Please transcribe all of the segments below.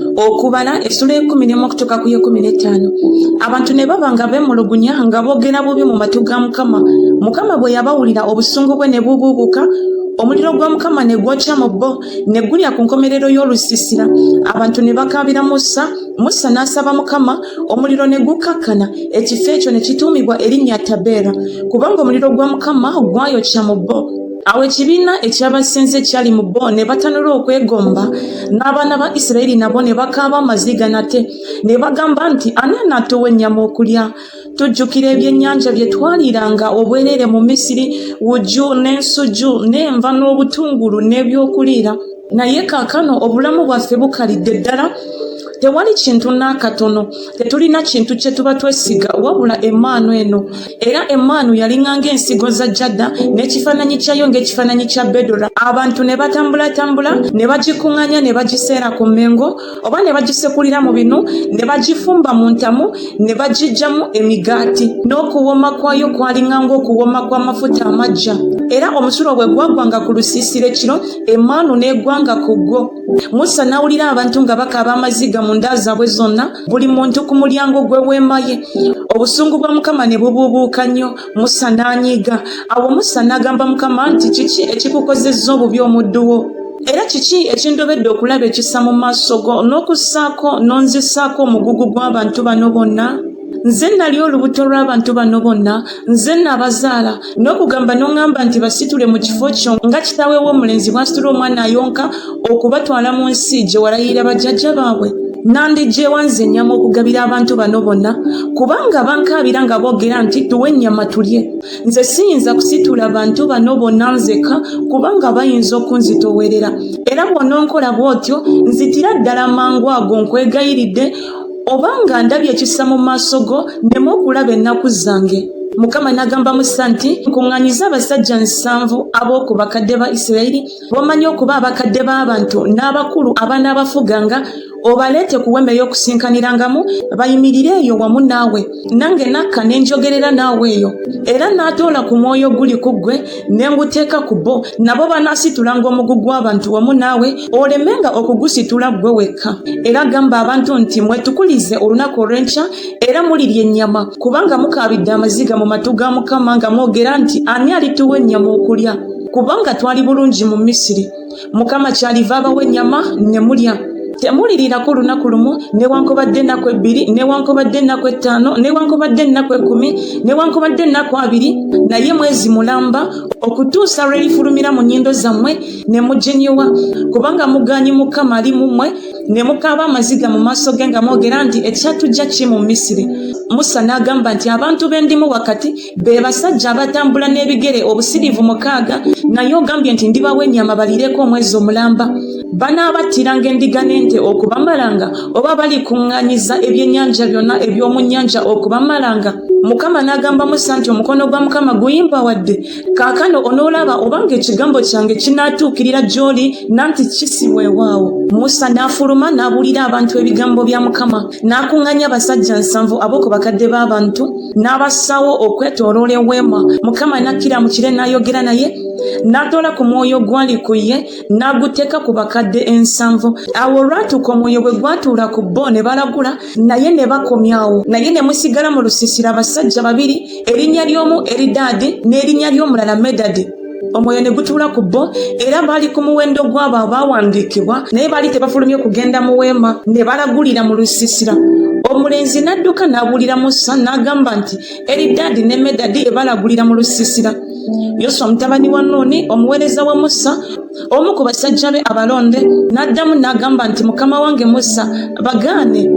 Okubala essula y'ekkumi n'emu okutuuka ku y'ekkumi n'ettaano. Abantu ne baba nga beemulugunya nga boogera bubi mu matu ga Mukama. Mukama bwe yabawulira obusungu bwe ne bubuubuuka, omuliro gwa Mukama ne gwokya mu bo, ne gulya ku nkomerero y'olusiisira. Abantu ne bakaabira Musa, Musa n'asaba Mukama, omuliro ne gukkakkana, ekifo ekyo ne kituumibwa erinnya Tabeera, kubanga omuliro gwa Mukama gwayokya mu bo. Awo ekibiina eky'abasenze ekyali mu bo ne batanula okwegomba, n'abaana ba Isirayiri nabo ne bakaaba amaziga nate, ne bagamba nti, Ani anaatuwa ennyama okulya? Tujjukira ebyennyanja bye twaliiranga obwereere mu Misiri, wujju n'ensujju n'enva n'obutungulu n'ebyokuliira. Naye kaakano obulamu bwaffe bukalidde ddala, tewali kintu n'akatono, tetulina kintu kye tuba twesiga wabula emmaanu eno. Era emmaanu yalinga ng'ensigo za jada, n'ekifaananyi kyayo ng'ekifaananyi kya bedola. Abantu ne batambulatambula ne bagikuŋŋaanya ne bagiseera ku mmengo oba ne bagisekulira mu binu ne bagifumba mu ntamu ne bagiggyamu emigaati. N'okuwooma kwayo kwalinga ng'okuwooma kw'amafuta amaggya. Era omusulo bwe gwagwanga ku lusiisira ekiro, emmaanu n'egwanga ku gwo. Musa n'awulira abantu nga bakaaba amaziga mu nda zaabwe zonna, buli muntu ku mulyango gw'eweema ye. Obusungu bwa Mukama ne bubuubuuka nnyo, Musa n'anyiiga. Awo Musa n'agamba Mukama nti, Kiki ekikukozezza obubi omuddu wo? Era kiki ekindobedde okulaba ekisa mu maaso go, n'okussaako n'onzissaako omugugu gw'abantu bano bonna? Nze nali olubuto lw'abantu bano bonna, nze nabazaala, n'okugamba n'oŋŋamba nti basitule mu kifo kyo nga kitaawe w'omulenzi bw'asitula omwana ayonka okubatwala mu nsi gye walayirira bajjajja baabwe. Nandiggyewa nze ennyama okugabira abantu bano bonna? Kubanga bankaabira nga boogera nti, Tuwe ennyama tulye. Nze siyinza kusitula bantu bano bonna nzekka, kubanga bayinza okunzitoowerera. Era bw'ononkola bw'otyo, nzitira ddala mangu ago nkwegayiridde, oba nga ndabye ekisa mu maaso go, nneme okulaba ennaku zange. Mukama n'agamba Musa nti, Nkuŋŋaanyiza abasajja nsanvu ab'oku bakadde ba Isirayiri, b'omanyi okuba abakadde b'abantu n'abakulu abanaabafuganga, obaleete ku weema ey'okusinkanirangamu, bayimirire eyo wamu naawe. Nange nakka ne njogerera naawe eyo. Era naatoola ku mwoyo oguli ku ggwe, ne nguteeka ku bo, nabo banaasitulanga omugugu gw'abantu wamu naawe, olemenga okugusitula ggwe wekka. Era gamba abantu nti, Mwetukulize olunaku olw'enkya, era mulirya ennyama, kubanga mukaabidde amaziga mu matu ga Mukama nga mwogera nti, Ani alituwa ennyama okulya? Kubanga twali bulungi mu Misiri. Mukama kyaliva abawa ennyama ne mulya. Temuliriirako lunaku lumu, newankubadde ennaku ebbiri, newankubadde ennaku ettaano, newankubadde ennaku ekkumi, newankubadde ennaku abiri, naye mwezi mulamba, okutuusa lwe lifulumira mu nnyindo zammwe ne muginyiwa, kubanga mugaanyi Mukama ali mu mmwe, ne mukaaba amaziga mu maaso ge nga mwogera nti, Ekyatujja ki mu Misiri? Musa n'agamba nti, Abantu be ndimu wakati be basajja abatambula n'ebigere obusiriivu mukaaga, naye ogambye nti ndibawa ennyama baliireko omwezi omulamba. Banaabattiranga endiga n'ente okubamalanga, oba balikuŋŋaanyiza ebyennyanja byonna eby'omu nnyanja okubamalanga? Mukama n'agamba Musa nti, Omukono gwa Mukama guyimbawadde? Kaakano onoolaba obanga ekigambo kyange kinaatuukirira gy'oli nanti ki si weewaawo. Musa n'afuluma n'abuulira abantu ebigambo bya Mukama. N'akuŋŋaanya abasajja nsanvu ab'oku bakadde b'abantu, n'abassaawo okwetooloola eweema. Mukama n'akkira mu kire n'ayogera naye, n'atoola ku mwoyo ogwali ku ye, n'aguteeka ku bakadde ensanvu. Awo olwatuuka omwoyo bwe gwatuula ku bo ne balagula, naye ne bakomyawo. Naye ne musigala mu lusiisira abasajja babiri, erinnya ly'omu Eridaadi n'erinnya ly'omulala Medadi. Omwoyo ne gutuula ku bo, era baali ku muwendo gw'abo abaawandiikibwa, naye baali tebafulumye kugenda mu weema, ne balagulira mu lusiisira. Omulenzi n'adduka n'abuulira Musa n'agamba nti, Eridaadi ne Medadi balagulira mu lusiisira. Yoswa mutabani wa Nuuni, omuweereza wa Musa, omu ku basajja be abalonde, n'addamu n'agamba nti, Mukama wange Musa, bagaane.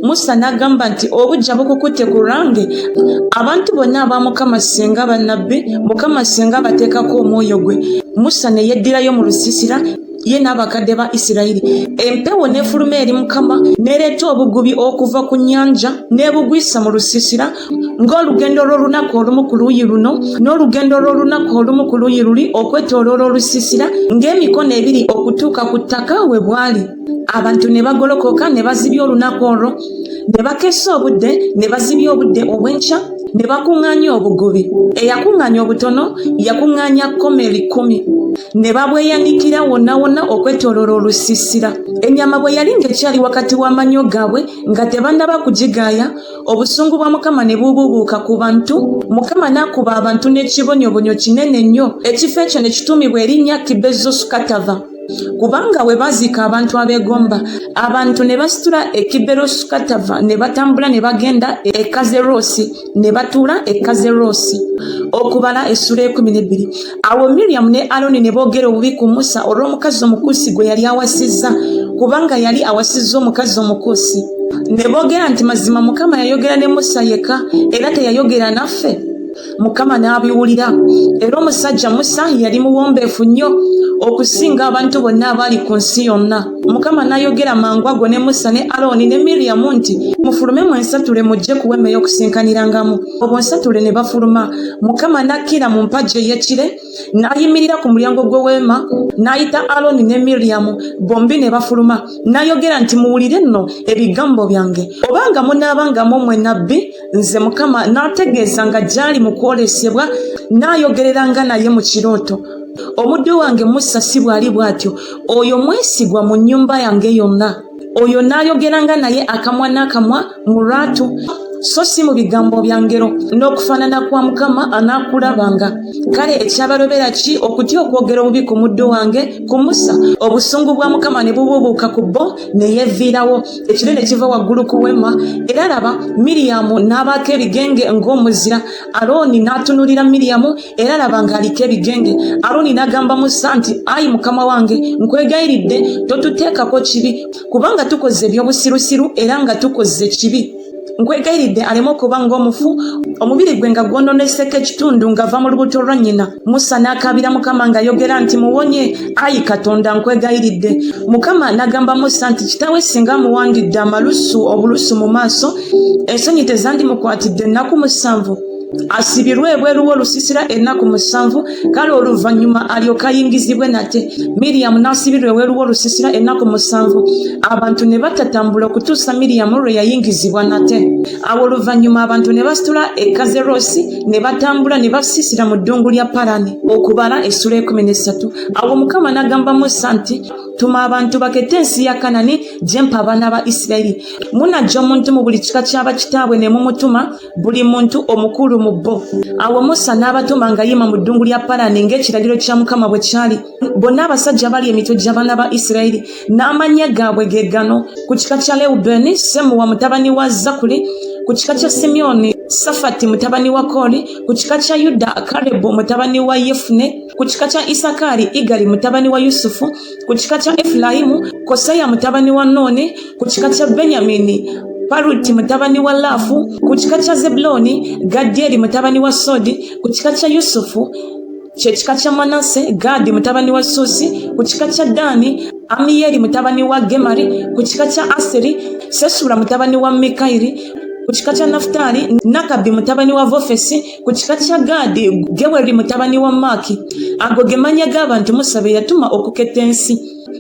Musa n'agamba nti, Obuggya bukukutte ku lwange. Abantu bonna aba Mukama singa bannabbi, Mukama singa abateekako omwoyo gwe. Musa ne yeddirayo mu lusiisira, ye n'abakadde ba Isirayiri. Empewo n'efuluma eri Mukama, n'ereeta obugubi okuva ku nnyanja, n'ebugwisa mu lusiisira, ng'olugendo lw'olunaku olumu ku luuyi luno n'olugendo lw'olunaku olumu ku luuyi luli okwetooloola olusiisira, ng'emikono ebiri okutuuka ku ttaka we bwali. Abantu ne bagolokoka ne bazibya olunaku olwo, ne bakeesa obudde, ne bazibya obudde obw'enkya. Ne bakuŋŋaanya obugubi. Eyakuŋŋaanya obutono yakuŋŋaanya komeri 10. Ne babweyanikira wonna wonna okwetooloola olusiisira. Ennyama bwe yali ng'ekyali wakati w'amannyo gaabwe nga tebannaba kugigaaya, obusungu bwa Mukama ne bubuubuuka ku bantu, Mukama n'akuba abantu n'ekibonyoobonyo kinene nnyo. Ekifo ekyo ne kituumibwa erinnya Kiberosu-Katava, kubanga we baaziika abantu abeegomba. Abantu ne basitula e Kiberosu-Katava ne batambula ne bagenda e Kazeroosi, ne batuula e Kazeroosi. Okubala essula 12. Awo Miriyamu ne Alooni ne boogera obubi ku Musa olw'omukazi Omukuusi gwe yali awasizza, kubanga yali awasizza omukazi Omukuusi. Ne boogera nti, Mazima Mukama yayogera ne Musa yekka, era teyayogera naffe? Mukama n'abiwulira. Era omusajja Musa yali muwombeefu nnyo okusinga abantu bonna abaali ku nsi yonna. Mukama n'ayogera mangu ago ne Musa ne Alooni ne Miriyamu nti, Mufulume mwensatule mujje ku weema ey'okusinkanirangamu. Bonsatule ne bafuluma. Mukama n'akkira mu mpagi ey'ekire, n'ayimirira ku mulyango gw'eweema, n'ayita Alooni ne Miriyamu, bombi ne bafuluma. N'ayogera nti, Muwulire nno ebigambo byange. Obanga munaabangamu mmwe nnabbi, nze Mukama naategeezanga gy'ali mu kwolesebwa, naayogereranga naye mu kirooto. Omuddu wange Musa si bw'ali bw'atyo, oyo mwesigwa mu nnyumba yange yonna. Oyo naayogeranga naye akamwa n'akamwa mu lwatu, so si mu bigambo bya ngero, n'okufaanana kwa Mukama anaakulabanga. Kale ekyabalobera ki okutya okwogera obubi ku muddu wange, ku Musa? Obusungu bwa Mukama ne bubuubuuka ku bo, ne yeeviirawo. Ekire ne kiva waggulu ku weema, era laba, Miriyamu n'abaako ebigenge ng'omuzira. Alooni n'atunuulira Miriyamu, era laba ng'aliko ebigenge. Alooni n'agamba Musa nti, Ayi mukama wange, nkwegayiridde totuteekako kibi, kubanga tukoze eby'obusirusiru era nga tukoze ekibi. Nkwegayiridde aleme okuba ng'omufu, omubiri gwe nga gwononeseko ekitundu ng'ava mu lubuto lwa nnyina. Musa n'akaabira Mukama ng'ayogera nti, Muwonye, ayi Katonda, nkwegayiridde. Mukama n'agamba Musa nti, Kitaawe singa amuwandidde amalusu obulusu mu maaso, ensonyi tezandimukwatidde ennaku 7? Asibirwe ebweru w'olusiisira ennaku 7, kale oluvannyuma alyoke ayingizibwe nate. Miriyamu n'asibirwa ebweru w'olusiisira ennaku 7, abantu ne batatambula okutuusa Miriyamu lwe yayingizibwa nate. Awo oluvannyuma abantu ne basitula e Kazeroosi ne batambula ne basiisira mu ddungu lya Parani. Okubala essula 13. Awo Mukama n'agamba Musa nti, Tuma abantu bakette ensi ya Kanani gye mpa abaana ba Isirayiri. Munajja omuntu mu buli kika kya bakitaabwe ne mumutuma, buli muntu omukulu mu bo. Awo Musa n'abatuma ng'ayima mu ddungu lya Parani ng'ekiragiro kya Mukama bwe kyali. Bonna abasajja abali emitwe gy'abaana ba Isirayiri, n'amannya gaabwe ge gano: ku kika kya Lewubeeni, Semuwa mutabani wa Zakuli; ku kika kya Simyoni, Safati mutabani wa Kooli; ku kika kya Yuda, Kalebu mutabani wa Yefune; ku kika kya Isakaali, Igali mutabani wa Yusufu; ku kika kya Efulayimu, Koseya mutabani wa Nuuni; ku kika kya Benyamini, Paluti mutabani wa Laafu; ku kika kya Zebuloni, Gadyeri mutabani wa Sodi; ku kika kya Yusufu, kye kika kya Manase, Gaadi mutabani wa Susi; ku kika kya Ddaani, Amiyeri mutabani wa Gemali; ku kika kya Aseri, Sesula mutabani wa Mikayiri; ku kika kya Nafutaali, Nakabi mutabani wa Vofesi; ku kika kya Gaadi, Geweri mutabani wa Maaki. Ago ge mannya g'abantu Musa be yatuma okuketta ensi.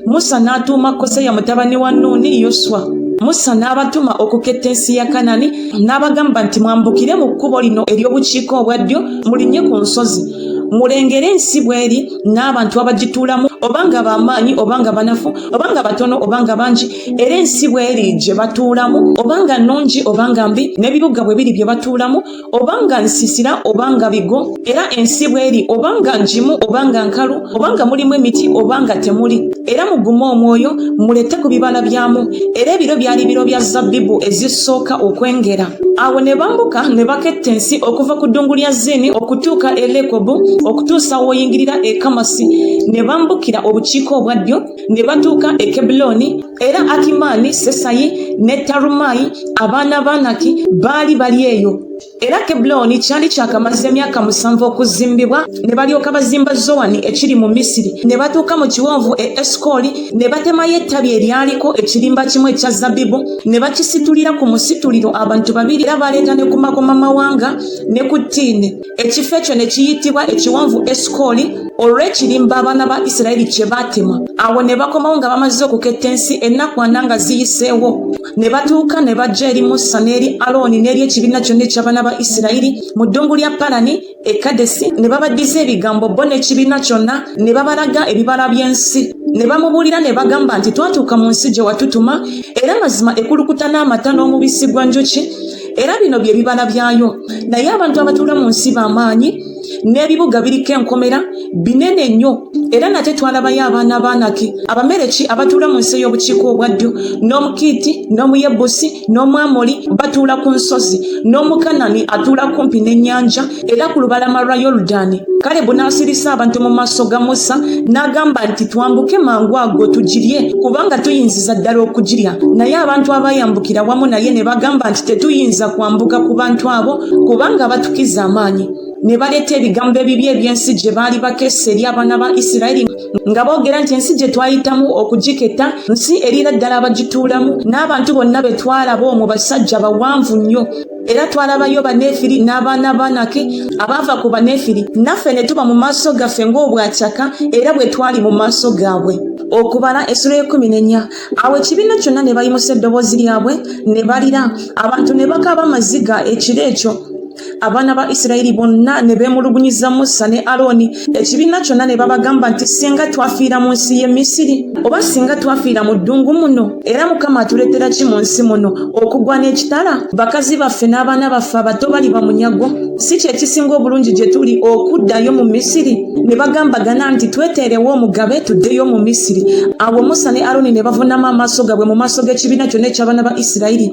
Musa n'atuuma Koseya mutabani wa Nuuni Yoswa. Musa n'abatuma okuketta ensi ya Kanani, n'abagamba nti, Mwambukire mu kkubo lino ery'obukiika obwa ddyo, mulinnye ku nsozi. Mulengere ensi bw'eri n'abantu abagituulamu, oba nga ba maanyi oba nga banafu, oba nga batono oba nga bangi, era ensi bw'eri gye batuulamu, oba nga nnungi oba nga mbi, n'ebibuga bwe biri bye batuulamu, oba nga nsiisira oba nga bigo, era ensi bw'eri, oba nga ngimu oba nga nkalu, oba nga mulimu emiti oba nga temuli. Era mugume omwoyo, muleete ku bibala byamu. Era ebiro byali biro bya zabbibu ezisooka okwengera. Awo ne bambuka ne baketta ensi okuva ku ddungu lya Zini okutuuka e Lekobu, okutuusa w'oyingirira e Kamasi, ne bambukira obukiika obwa ddyo ne batuuka e Kebbulooni. Era Akimaani, Sesayi ne Talumayi, abaana ba Anaki, baali bali eyo. Era Kebbulooni kyali kyakamaze emyaka 7 okuzimbibwa, ne balyoka bazimba Zowani ekiri mu Misiri. Ne batuuka mu kiwonvu e Esukoli, ne batemayo ettabi eryaliko ekirimba kimu ekya zabbibu, ne bakisitulira ku musituliro abantu babiri, era baleeta ne ku makomamawanga ne ku ttiini. Ekifo ekyo ne kiyitibwa ekiwonvu Esukoli. Olw'ekirimba abaana ba Isirayiri kye baatema. Awo ne bakomawo nga bamaze okuketta ensi ennaku ana nga ziyiseewo. Ne batuuka ne bajja eri Musa n'eri Alooni n'eri ekibiina kyonna eky'abaana ba Isirayiri mu ddungu lya Palani e Kadesi, ne babaddiza ebigambo bo n'ekibiina kyonna, ne babalaga ebibala by'ensi. Ne bamubuulira ne bagamba nti, Twatuuka mu nsi gye watutuma, era mazima ekulukuta n'amata n'omubisi gw'enjuki, era bino bye bibala byayo. Naye abantu abatuula mu nsi ba maanyi, n'ebibuga biriko enkomera binene nnyo. Era nate twalabayo abaana ba Anaki, Abamereki abatuula mu nsi ey'obukiika obwa ddyo, n'Omukiiti, n'Omuyebusi, n'Omwamoli batuula ku nsozi, n'Omukanani atuula kumpi n'ennyanja, era ku lubalama lwa Yoludaani. Kalebu n'asirisa abantu mu maaso ga Musa, n'agamba nti, Twambuke mangu ago tugirye, kubanga tuyinziza ddala okugirya. Naye abantu abaayambukira wamu naye ne bagamba nti, Tetuyinza kwambuka ku bantu abo, kubanga batukiza amaanyi. Ne baleeta ebigambo ebibi eby'ensi gye baali bakesse eri abaana ba Isirayiri, nga boogera nti, Ensi gye twayitamu okugiketta nsi eriira ddala abagituulamu, n'abantu bonna be twalaba omwo basajja bawanvu nnyo. Era twalabayo Banefiri n'abaana ba Anaki abaava ku Banefiri, naffe ne tuba mu maaso gaffe ng'obwakyaka, era bwe twali mu maaso gaabwe. Okubala essula y'ekkumi n'ennya. Awo ekibiina kyonna ne bayimusa eddoboozi lyabwe ne balira, abantu ne bakaaba amaziga ekiro ekyo. Abaana ba Isirayiri bonna ne beemulugunyiza Musa ne Alooni, ekibiina kyonna ne babagamba nti, Singa twafiira mu nsi y'e Misiri, oba singa twafiira mu ddungu muno! Era Mukama atuleetera ki mu nsi muno okugwa n'ekitala? Bakazi baffe n'abaana baffe abato baliba munyago. Si kye kisinga obulungi gye tuli okuddayo mu Misiri? Ne bagambagana nti, Tweteerewo omugabe tuddeyo mu Misiri. Awo Musa ne Alooni ne bavuunama amaaso gaabwe mu maaso g'ekibiina kyonna eky'abaana ba Isirayiri.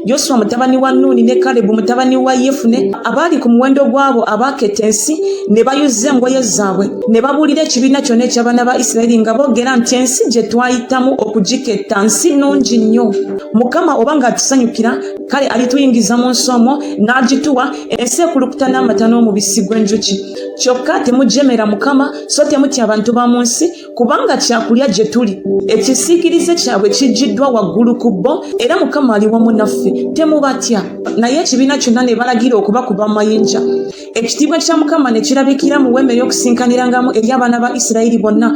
Yoswa mutabani wa Nuuni ne Kalebu mutabani wa Yefune abaali ku muwendo gw'abo abaaketta ensi ne bayuza engoye zaabwe ne babuulira ekibiina kyonna eky'abaana ba Isirayiri nga boogera nti, Ensi gye twayitamu okugiketta nsi nnungi nnyo. Mukama oba ng'atusanyukira, kale alituyingiza mu nsi omwo n'agituwa, ensi ekulukuta n'amata n'omubisi gw'enjuki. Kyokka temujeemera Mukama, so temutya abantu ba mu nsi, kubanga kyakulya gye tuli. Ekisiikirize kyabwe kiggyiddwa waggulu ku bo, era Mukama ali wamu naffe, temubatya. Naye ekibiina kyonna ne balagira okubakuba amayinja. Ekitiibwa kya Mukama ne kirabikira mu weema ey'okusinkanirangamu eri abaana ba Isirayiri bonna.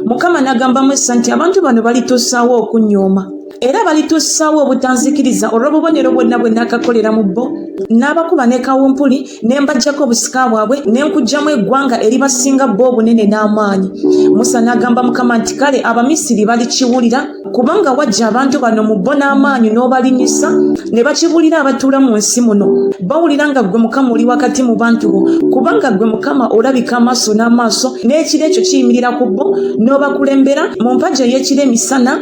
Mukama n'agamba Musa nti, Abantu bano balituusaawo okunnyooma, era balituusaawo obutanzikiriza olw'obubonero bwonna bwe nnaakakolera mu bo. N'abakuba ne kawumpuli, ne mbaggyako obusika bwabwe, ne nkuggyamu eggwanga eribasinga bo obunene n'amaanyi. Musa n'agamba Mukama nti, Kale Abamisiri balikiwulira, kubanga waggya abantu bano mu bo n'amaanyi n'obalinnyisa, ne bakibuulira abatuula mu nsi muno. Bawulira nga ggwe Mukama oli wakati mu bantu bo, kubanga ggwe Mukama olabika amaaso n'amaaso, n'ekire ekyo kiyimirira ku bo, n'obakulembera mu mpagi ey'ekire emisana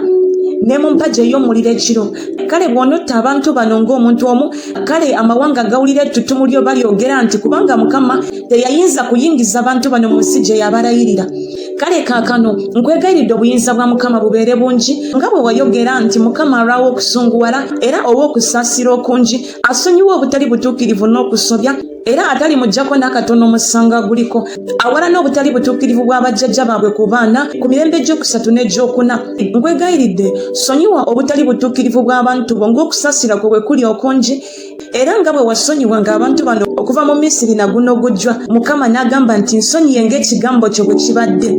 ne mu mpagi ey'omuliro ekiro. Kale bw'onotta abantu bano ng'omuntu omu, Kale amawanga gawulira ettutumu lyo balyogera nti, Kubanga Mukama teyayinza kuyingiza bantu bano mu nsi gye yabalayirira. Kale kaakano nkwegayiridde obuyinza bwa Mukama bubeere bungi, nga bwe wayogera nti, Mukama alwawo okusunguwala era ow'okusaasira okungi, asonyiwa obutali butuukirivu n'okusobya, era atalimuggyako n'akatono omusango aguliko, awalana obutali butuukirivu bwa bajjajja baabwe ku baana ku mirembe egy'okusatu n'egy'okuna. Nkwegayiridde, sonyiwa obutali butuukirivu bw'abantu bo ng'okusaasira kwo bwe kuli okungi, era nga bwe wasonyiwanga abantu bano okuva mu Misiri na guno gujwa. Mukama n'agamba nti, Nsonyiye ng'ekigambo kyo bwe kibadde.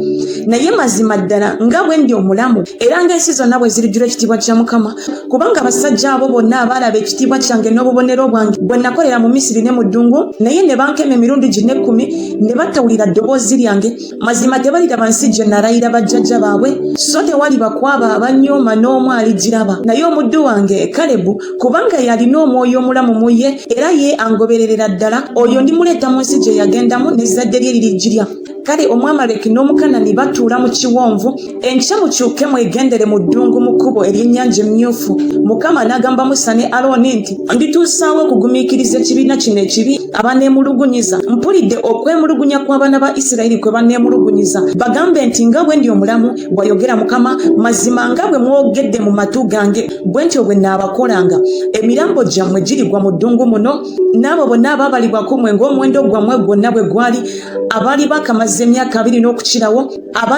Naye mazima ddala nga bwe ndi omulamu, era ng'ensi zonna bwe zirijjula ekitiibwa kya Mukama, kubanga abasajja abo bonna abaalaba ekitiibwa kyange n'obubonero bwange bwe nakolera mu Misiri ne mu ddungu, naye ne bankema emirundi gino ekkumi, ne batawulira ddoboozi lyange, mazima tebaliraba nsi gye nalayira bajjajja baabwe, so tewaliba ku abo abannyooma n'omu aligiraba. Naye omuddu wange Kalebu, kubanga y'alina omwoyo omulamu mu ye, era ye angobererera ddala, oyo ndimuleeta mu nsi gye yagendamu, n'ezzadde lye lirigirya. Kale Omwamaleki n'Omukanani batuula mu kiwonvu. Enkya mukyuke mwegendere mu ddungu mu kkubo ery'Ennyanja Emmyufu. Mukama n'agamba Musa ne Alooni nti, Ndituusaawo okugumiikiriza ekibiina kino ekibi abaneemulugunyiza. Mpulidde okwemulugunya kw'abaana ba Isirayiri kwe baneemulugunyiza. Bagambe nti, Nga bwe ndi omulamu, bw'ayogera Mukama, mazima nga bwe mwogedde mu matu gange, bwe ntyo bwe nnaabakolanga. Emirambo gyammwe girigwa mu ddungu muno, n'abo bonna abaabalibwa ku mmwe ng'omuwendo gwammwe gwonna bwe gwali, abaali baakamaze emyaka abiri n'okukirawo,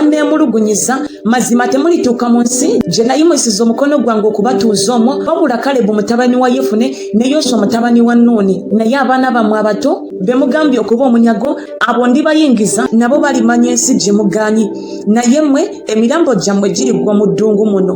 abanneemulugunyiza, mazima temulituuka mu nsi gye nayimusiza omukono gwange okubatuuza omwo, wabula Kalebu mutabani wa Yefune ne Yoswa mutabani wa Nuuni. Naye abaana bammwe abato Be mugambye okuba omunyago, abo ndibayingiza, nabo balimanya ensi gye mugaanyi. Naye mmwe emirambo gyammwe girigwa mu ddungu muno.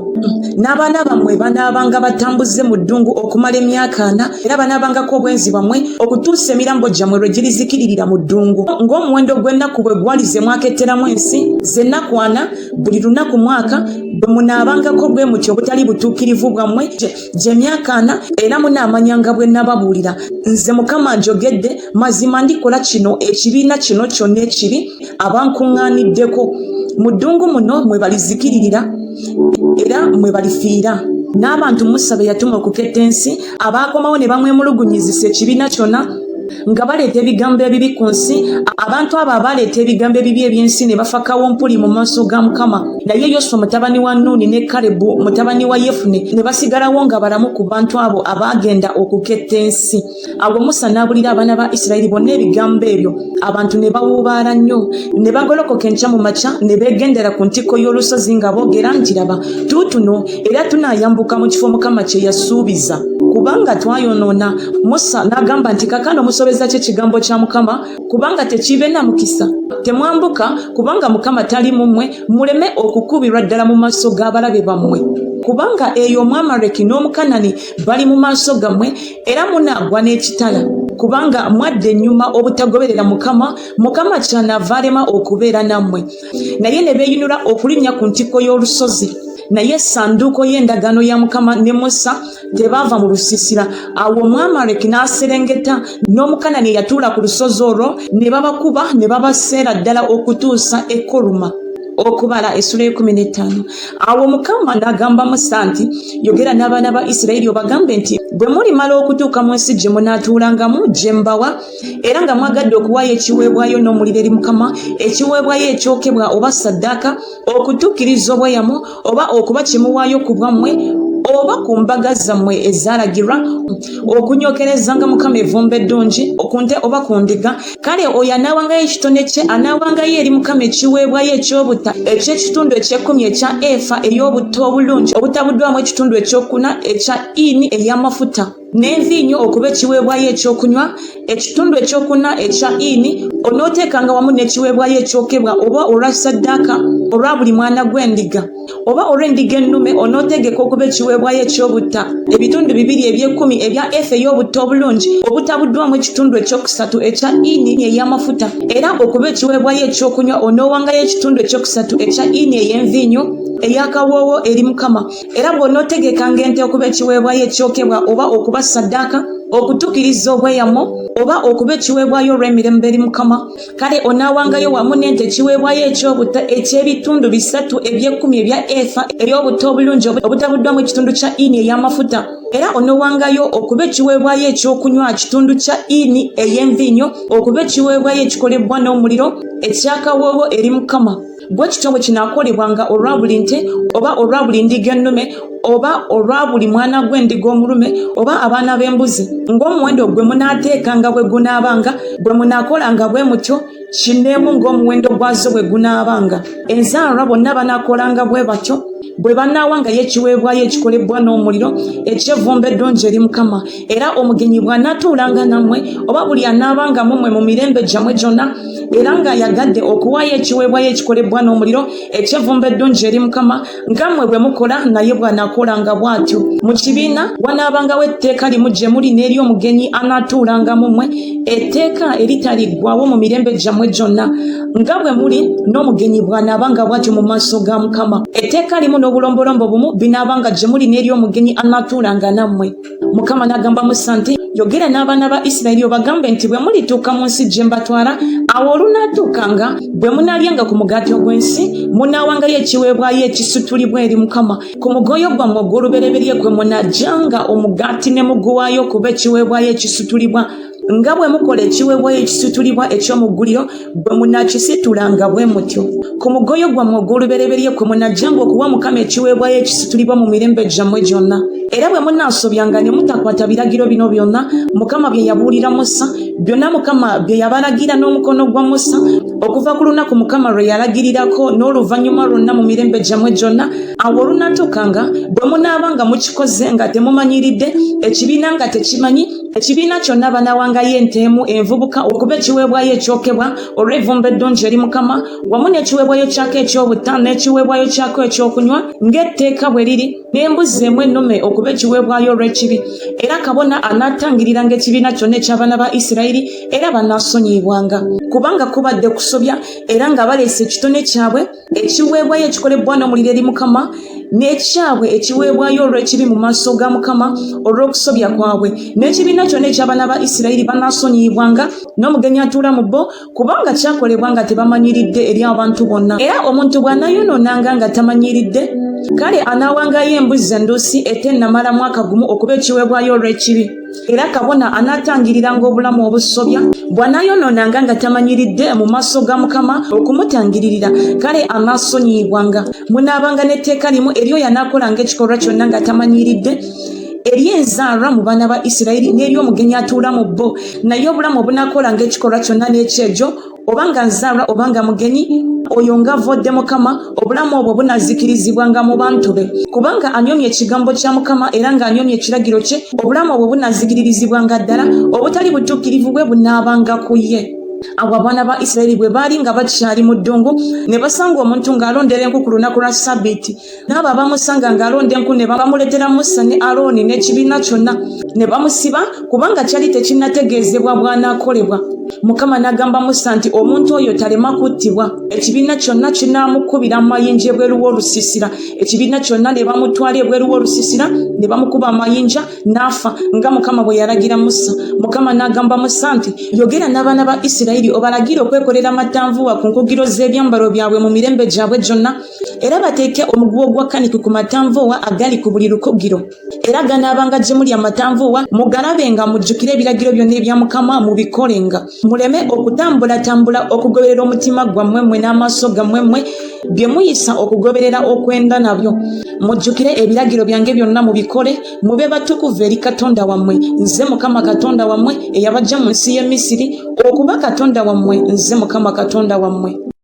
N'abaana bammwe banaabanga batambuze mu ddungu okumala emyaka ana, era banaabangako obwenzi bwammwe okutuusa emirambo gyammwe lwe girizikiririra mu ddungu. Ng'omuwendo gw'ennaku bwe gwali ze mwaketteramu ensi, ze nnaku ana, buli lunaku mwaka, bwe munaabangako bwe mutyo obutali butuukirivu bwammwe, gye myaka ana, era munaamanyanga bwe nababuulira. Nze Mukama njogedde, mazima ndikola kino ekibiina kino kyonna ekibi abankuŋŋaaniddeko. Mu ddungu muno mwe balizikiririra era mwe balifiira. N'abantu Musa be yatuma okuketta ensi, abaakomawo ne bamwemulugunyizisa ekibiina kyonna nga baleeta ebigambo ebibi ku nsi. Abantu abo abaaleeta ebigambo ebibi eby'ensi ne bafa kawumpuli mu maaso ga Mukama. Naye Yoswa mutabani wa Nuuni ne Kalebu mutabani wa Yefune ne basigalawo nga balamu ku bantu abo abaagenda okuketta ensi. Awo Musa n'abulira abaana ba Isirayiri bonna ebigambo ebyo. Abantu ne bawuubaala nnyo. Ne bagolokoka enkya mu makya ne beegendera ku ntikko y'olusozi nga boogera nti, Laba, tuutuno, era tunaayambuka mu kifo Mukama kye yasuubiza, kubanga twayonoona. Musa n'agamba nti, Kaakano musobezza ki ekigambo kya Mukama, kubanga tekiibe na mukisa? Temwambuka, kubanga Mukama tali mu mmwe, muleme okukubirwa ddala mu maaso g'abalabe bammwe. Kubanga eyo Omwamaleki n'Omukanani bali mu maaso gammwe, era munaagwa n'ekitala, kubanga mwadda ennyuma obutagoberera Mukama, Mukama kyanaava alema okubeera nammwe. Naye ne beeyinula okulinnya ku ntikko y'olusozi. Naye essanduuko y'endagaano ya Mukama ne Musa tebaava mu lusiisira. Awo Omwamaleki n'aserengeta n'Omukanani eyatuula ku lusozi olwo, ne babakuba ne babaseera ddala okutuusa e Koluma. Okubala essula y'ekumi n'ettaano. Awo Mukama n'agamba Musa nti, Yogera n'abaana ba Isirayiri obagambe nti, Bwe mulimala okutuuka mu nsi gye munaatuulangamu, gye mbawa, era nga mwagadde okuwaayo ekiweebwayo n'omuliro eri Mukama, ekiweebwayo ekyokebwa oba ssaddaaka, okutuukiriza obweyamo, oba okuba kye muwaayo ku bwammwe, oba ku mbaga zammwe ezaalagirwa, okunyokerezanga Mukama evvumbe eddungi ku nte oba ku ndiga, Kale oyo anaawangayo ekitone kye anaawangayo eri Mukama ekiweebwayo eky'obutta eky'ekitundu eky'ekkumi ekya efa ey'obutta obulungi obutabuddwamu ekitundu eky'okuna ekya ini ey'amafuta n'enviinyo okuba ekiweebwayo ekyokunywa, ekitundu ekyokuna ekya ini onooteekanga wamu n'ekiweebwayo ekyokebwa oba olwa ssaddaaka olwa buli mwana gw'endiga. Oba olw'endiga ennume onootegeka okuba ekiweebwayo eky'obutta, ebitundu bibiri eby'ekkumi ebya efa ey'obutta obulungi obutabuddwamu ekitundu ekyokusatu ekya ini ey'amafuta, era okuba ekiweebwayo ekyokunywa onoowangayo ekitundu ekyokusatu ekya ini ey'enviinyo ey'akawoowo eri Mukama. Era bw'onootegekanga ente okuba ekiweebwayo ekyokebwa oba okuba ssaddaaka okutuukiriza obweyamo oba okuba ekiweebwayo olw'emirembe eri Mukama, Kale onaawangayo wamu n'ente ekiweebwayo eky'obutta eky'ebitundu bisatu eby'ekkumi ebya efa ey'obutta obulungi obutabuddwamu ekitundu kya ini ey'amafuta. Era onoowangayo okuba ekiweebwayo ekyokunywa kitundu kya ini ey'enviinyo okuba ekiweebwayo ekikolebbwa n'omuliro eky'akawoowo eri Mukama. Bwe kityo bwe kinaakolebwanga olwa buli nte oba olwa buli ndiga ennume oba olwa buli mwana gw'endiga omulume oba abaana b'embuzi, ng'omuwendo gwe munaateekanga bwe gunaabanga, bwe munaakolanga bwe mutyo kineemu ng'omuwendo gwazo bwe gunaabanga. Enzaalwa bonna banaakolanga bwe batyo bwe banaawangayo ekiweebwayo ekikolebbwa n'omuliro eky'evvumbe eddungi eri Mukama. Era omugenyi bw'anaatuulanga nammwe, oba buli anaabanga mu mmwe mu mirembe gyammwe gyonna, era ng'ayagadde okuwaayo ekiweebwayo ekikolebbwa n'omuliro eky'evvumbe eddungi eri Mukama, nga mmwe bwe mukola, naye bw'anaakolanga bw'atyo. Mu kibiina wanaabangawo etteeka limu gye muli n'eri omugenyi anaatuulanga mu mmwe, etteeka eritaliggwaawo mu mirembe gyammwe gyonna, nga bwe muli n'omugenyi bw'anaabanga bw'atyo mu maaso ga Mukama. Etteeka limu n'obulombolombo bumu binaabanga gye muli n'eri omugenyi anaatuulanga nammwe. Mukama n'agamba Musa nti, Yogera n'abaana ba Isirayiri obagambe nti, Bwe mulituuka mu nsi gye mbatwala, awo olunaatuukanga, bwe munaalyanga ku mugaati ogw'ensi, munaawangayo ekiweebwayo ekisutulibwa eri Mukama. Ku mugoyo gwammwe ogw'olubereberye kwe munaggyanga omugaati ne muguwaayo okuba ekiweebwayo ekisutulibwa, nga bwe mukola ekiweebwayo ekisitulibwa eky'omugguliro, bwe munaakisitulanga bwe mutyo. Ku mugoyo gwammwe ogw'olubereberye kwe munajjanga okuwa Mukama ekiweebwayo ekisitulibwa mu mirembe gyammwe gyonna. Era bwe munaasobyanga ne mutakwata biragiro bino byonna Mukama bye yabuulira Musa, byonna Mukama bye yabalagira n'omukono gwa Musa, okuva ku lunaku Mukama lwe yalagirirako n'oluvannyuma lwonna mu mirembe gyammwe gyonna, awo olunaatuukanga, bwe munaabanga mukikoze nga temumanyiridde, ekibiina nga tekimanyi, Ekibiina kyonna banaawangayo ente emu envubuka okuba ekiweebwayo ekyokebwa olw'evvumbe eddungi eri Mukama, wamu n'ekiweebwayo kyako eky'obutta n'ekiweebwayo kyako ekyokunywa ng'etteeka bwe liri, n'embuzi emu ennume okuba ekiweebwayo olw'ekibi. Era kabona anaatangiriranga ekibiina kyonna eky'abaana ba Isirayiri, era banaasonyiyibwanga. Kubanga kubadde kusobya, era nga baleese ekitone kyabwe ekiweebwayo ekikolebbwa n'omuliro eri Mukama, n'ekyabwe ekiweebwayo olw'ekibi mu maaso ga Mukama olw'okusobya kwabwe. N'ekibiina kyonna eky'abaana ba Isirayiri banaasonyiyibwanga, n'omugenyi atuula mu bo, kubanga kyakolebwa nga tebamanyiridde eri abantu bonna. Era omuntu bw'anaayonoonanga nga tamanyiridde, kale anaawangayo embuzi enduusi etennamala mwaka gumu okuba ekiweebwayo olw'ekibi. Era kabona anaatangiriranga obulamu obusobya bw'anaayonoonanga nga tamanyiridde mu maaso ga Mukama okumutangiririra, kale anaasonyiyibwanga. Munaabanga n'etteeka limu eri oyo anaakolanga ekikolwa kyonna nga tamanyiridde, eri enzaalwa mu baana ba Isirayiri n'eri omugenyi atuula mu bo. Naye obulamu obunaakolanga ekikolwa kyonna n'ekyejo, oba nga nzaalwa oba nga mugenyi, oyo ng'avvodde Mukama, obulamu obwo bunazikirizibwanga mu bantu be. Kubanga anyoomye ekigambo kya Mukama era ng'anyoomye ekiragiro kye, obulamu obwo bunazikiririzibwanga ddala, obutali butuukirivu bwe bunaabanga ku ye. Awo abaana ba Isirayiri bwe baali nga bakyali mu ddungu, ne basanga omuntu ng'alondera enku ku lunaku lwa Ssabbiiti. N'abo abamusanga ng'alonda enku ne bamuleetera Musa ne Alooni n'ekibiina kyonna, ne bamusiba, kubanga kyali tekinnategeezebwa bw'anaakolebwa. Mukama n'agamba Musa nti, Omuntu oyo talema kuttibwa. Ekibiina kyonna kinaamukubira amayinja ebweru w'olusiisira. Ekibiina kyonna ne bamutwala ebweru w'olusiisira, ne bamukuba amayinja, n'afa, nga Mukama bwe yalagira Musa. Mukama n'agamba Musa nti, Yogera n'abaana ba Isirayiri obalagire okwekolera amatanvuwa ku nkugiro z'ebyambalo byabwe mu mirembe gyabwe gyonna, era bateeke omuguwa ogwa kaniki ku matanvuwa agali ku buli lukugiro. Era ganaabanga gye muli amatanvuwa, mugalabenga, mujjukire ebiragiro byonna ebya Mukama, mubikolenga. Muleme okutambulatambula okugoberera omutima gwammwe mmwe n'amaaso gammwe mmwe bye muyisa okugoberera okwenda nabyo. Mujjukire ebiragiro byange byonna mubikole, mube batukuvu eri Katonda wammwe. Nze Mukama Katonda wammwe eyabaggya mu nsi y'e Misiri okuba Katonda wammwe, nze Mukama Katonda wammwe.